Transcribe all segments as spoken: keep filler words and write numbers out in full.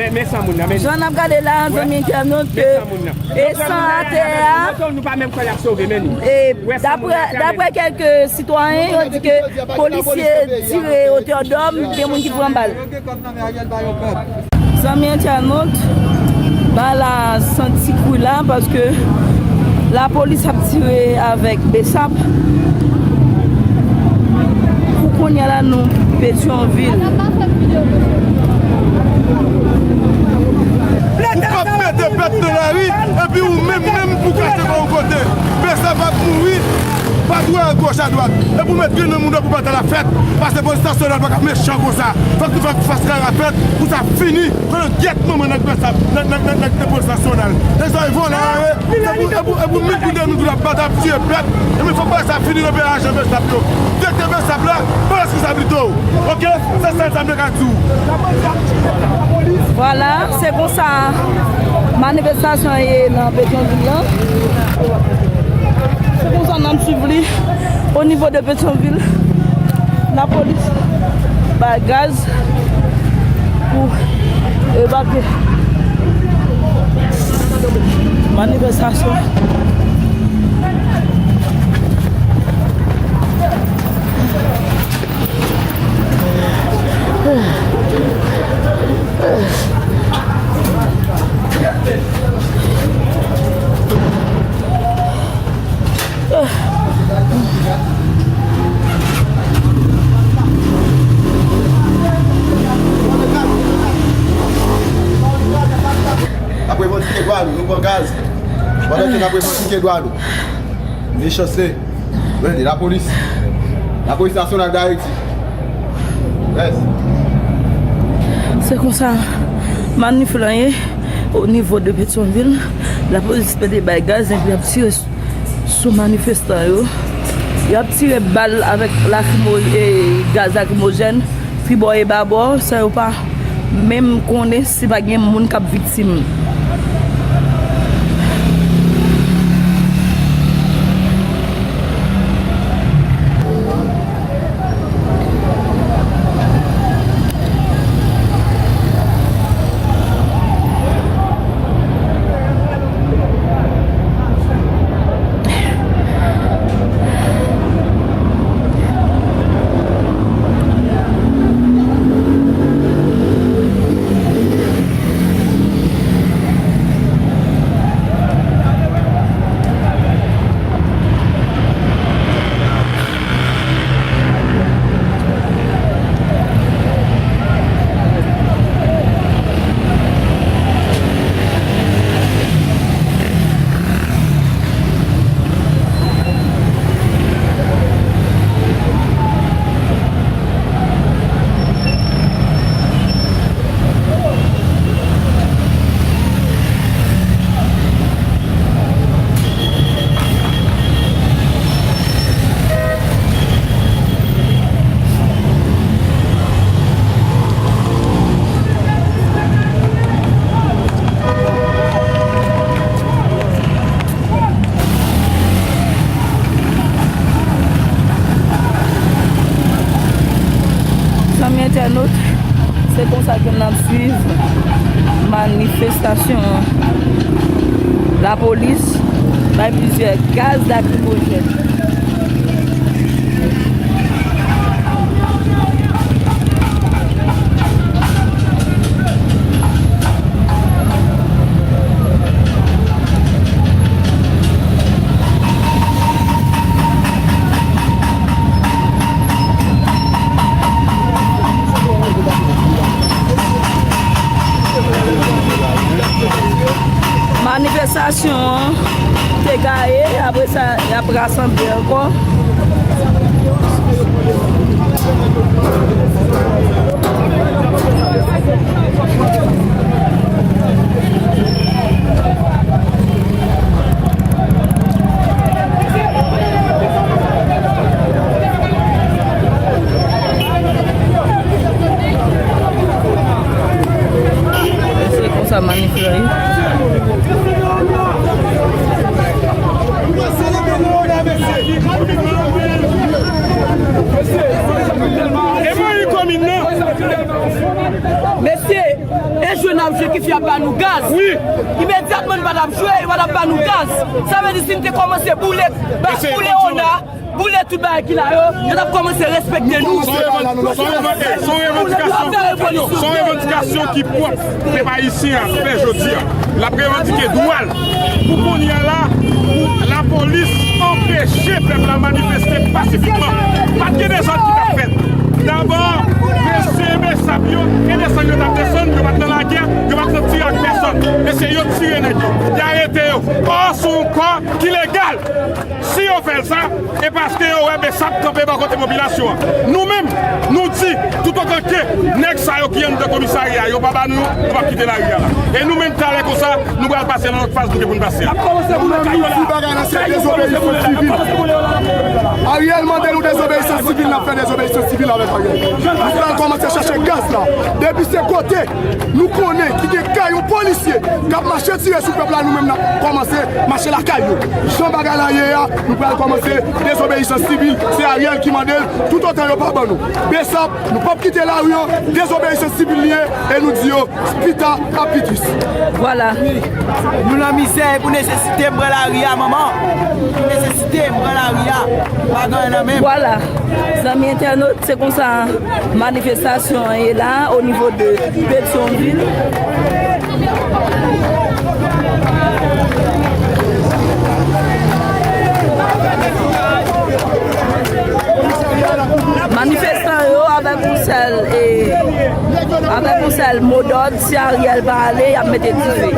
Men, men san moun nan, men. Jan n ap gade la, zanmi entènot, ke e san atè a. Moto nou pa menm kwè l ap sove, men nou. E daprè, daprè kèlke sitwayen, yo di ke polisye tire otè dòm, gen moun ki pran bal. Zanmi entènot, ba la santi kou la paske lapolis ap tire avèk besap. Pou kounye a la, nou Petyonvil. Ou p ap mete bèt nan lari, epi ou menm, menm pou kache kò w kote. Besap ap mouri, pa twò agoch, adwat. Epi w met grenn nan moun nan pou pa t al a fèt. Paske polis nasyonal pa ka mechan konsa. Fòk nou fè fas kara fèt pou sa fini. Konnen gyèt manman nèg besap, nèg, nèg, nèg, nèg polis nasyonal. E sa e vòlè a ye. Se pou, e pou, e pou mil pou de mil goud ap bat, ap tiye pèp. Ebyen fòk bagay sa fini nan peyi a, jan besap yo. Direktè besap la, pran responsablite w. Oke? Se sèl sa m te ka di w. Vwala, se konsa manifestasyon an ye nan Petyonvil lan. Se konsa n ap swiv li o nivo de Petyonvil. Lapolis bay gaz pou evakye manifestasyon. N ap revandike dwa nou, nou pran gaz. Pandan ke n ap revandike dwa nou. Mechanste. Rele lapolis. Lapolis nasyonal d Ayiti. Yes. Se konsa manif lan ye o nivo de Petyonvil. Lapolis mete bay gaz epi y ap tire sou, sou manifestan yo. Y ap tire bal avèk lakrimo-, e, gaz lakrimojèn. Tribò e babò, san yo pa menm konnen si pa gen moun k ap viktim. Entènot, se konsa ke n ap swiv manifestasyon an. Lapolis bay plizyè gaz lakrimojèn. Manifestasyon an te gaye, apre sa, y ap rasanble ankò. Se konsa manif la ye. E mwen ri komin nan. Mesye, e jwe n ap jwe ki fè y ap ba nou gaz. Wi. Imedyatman nou pa t ap jwe, yo pa t ap ba nou gaz. Sa vle di si n te kòmanse boule, ba, boule Ona, boule tout bagay ki la yo, yo t ap kòmanse respekte nou. Son revan-, son revan-, son revandikasyon, son revandikasyon ki pwòp pèp ayisyen ap fè jodi a. L ap revandike dwa l. Pou kounye a la, pou lapolis anpeche pèp la manifeste pasifikman. Pa t gen dezòd ki t ap fèt. Dabò, mesye Besap yo, gen desann yo t ap desann, yo pa t nan lagè, yo pa t nan tire ak pèsòn. Mesye yo tire nèg yo, y arete yo. Ò, se yon kò ki legal. Si yo fè l sa, e paske yo wè Besap kanpe bò kote popilasyon an. Nou menm, nou di, toutotan ke nèg sa yo ki anndan komisarya a, yo pa ba nou yo, nou p ap kite lari a la. E nou menm, talè konsa, nou pral pase nan lòt faz nou gen pou n pase a. Nou di bagay la se dezobeysans sivil. Ariel mande nou dezobeysans sivil, n ap fè dezobeysans sivil avèk Ariel. Nou pral kòmanse chèche gaz la. Depi se kote nou konnen ki gen kay yon polisye k ap mache tire sou pèp la, nou menm n ap kòmanse mache lakay yo. Jan bagay la ye a, nou pral kòmanse dezobeysans sivil. Se Ariel ki mande l, toutotan yo pa ban nou Besap, nou p ap kite lari an, dezobeysans sivil li ye, e nou di yo, pita ap pi tris. Vwala. Nou nan mizè, e pou nesesite m pran lari a, manman. Pou nesesite m pran lari a, pa gen anyen nan men m. Vwala. Zanmi entènot, se konsa manifestasyon an ye la, o nivo de Petyonvil. Manifestan yo avèk yon sèl, e, avèk yon sèl modòd, si Ariel pa ale, y ap mete dife.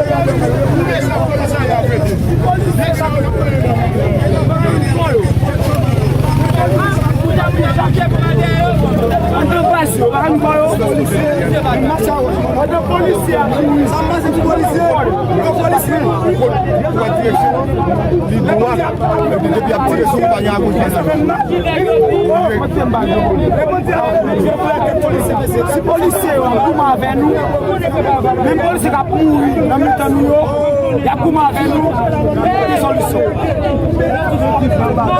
Andan baz yo, pa ann ba yo. Andan polisye a. Sa pase ti polisye. Yo polisye. Li dwat, epi depi ap tire sou li, pa gen akoz li. Si polisye yo ap goumen avè nou, menm polisye k ap mouri nan mitan nou yo, y ap goumen avè nou, gen solisyon.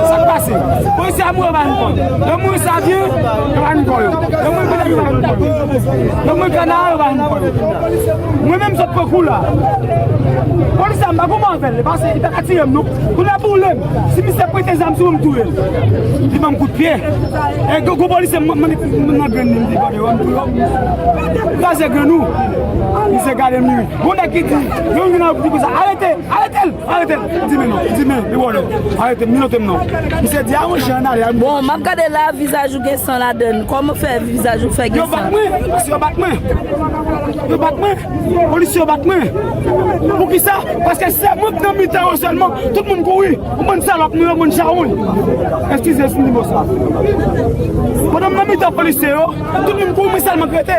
Sa k pase? Polisye a mouri, yo pa vin pran. Yo mouri savyen, yo pa vin pran yo. Yo mouri pete, yo pa vin pran yo. Yo mouri kana, yo pa vin pran yo. Mwen menm sot pran kou la. Polisye a m pa goumen avè l, li pa ka tire m non. Kounye a boule m. Si misye prete zam sou mwen, m touye l. Li ban m kout pye. E gwo, gwo polisye m, m, m, m nan grenn li, m di gade, wè m touye w. Kraze grenn ou. Misye gade m, li. Gon nèg ki di, yon vin nan di konsa, arete, arete l, arete l. M di men non, m di men, li wòlè. Arete m, minote m non. Misye di, a monchè, ann ale, al. Bon, m ap gade la, vizaj ou gen san ladann. Kòman w fè vizaj ou fè gen san? Yo bat mwen, paske yo bat mwen. Yo bat mwen. Polisye yo bat mwen. Poukisa? Paske se mwen k nan mitan yo sèlman. Tout moun kouri. Yon bann salòp nou, yon bann chawony. Eskize si m di mo sa. Pandan m nan mitan polisye yo, tout moun kouri, mwen sèlman k rete.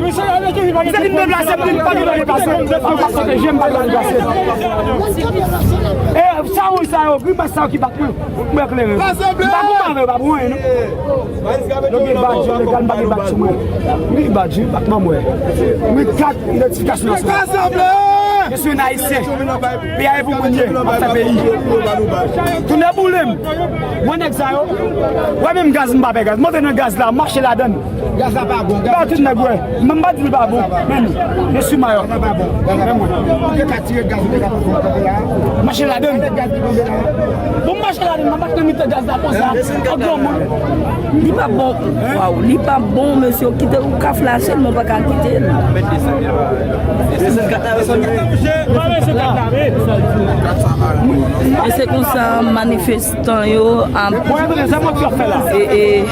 Misye vin deplase, m di m pa gen dwa deplase. An pa pwoteje, m pa gen dwa deplase. E chawony sa yo, grimas sa yo ki bat mwen. Mwen klere. M pa goumen avè yo, pa pou anyen non. Yo gen badj, yo legal, m pa gen badj sou mwen. M gen badj, wi, bat mwen. M gen kat idantifikasyon nasyonal. Je suis un Haïtien. Peyi a e pou moun ye, m ap fè peyi. Tounen boule m. Mwen nèg sa yo. Wè menm gaz m pa pè gaz. Monte nan gaz la, mache ladann. Gaz la pa bon. Ba tout nèg wè. Mwen m pa di l pa bon. Men je suis Mayotte. Men mwen. Mache ladann. Bon, mache ladann, m ap mache nan mitan gaz la konsa. An granmoun. Li pa bon. Waw, li pa bon, mesye. Kite ou ka flache l, men w pa ka kite l. E se konsa manifestan yo ap, e, e,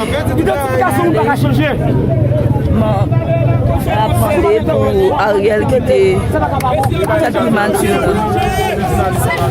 man, ap mande pou Ariel kite tèt primati la.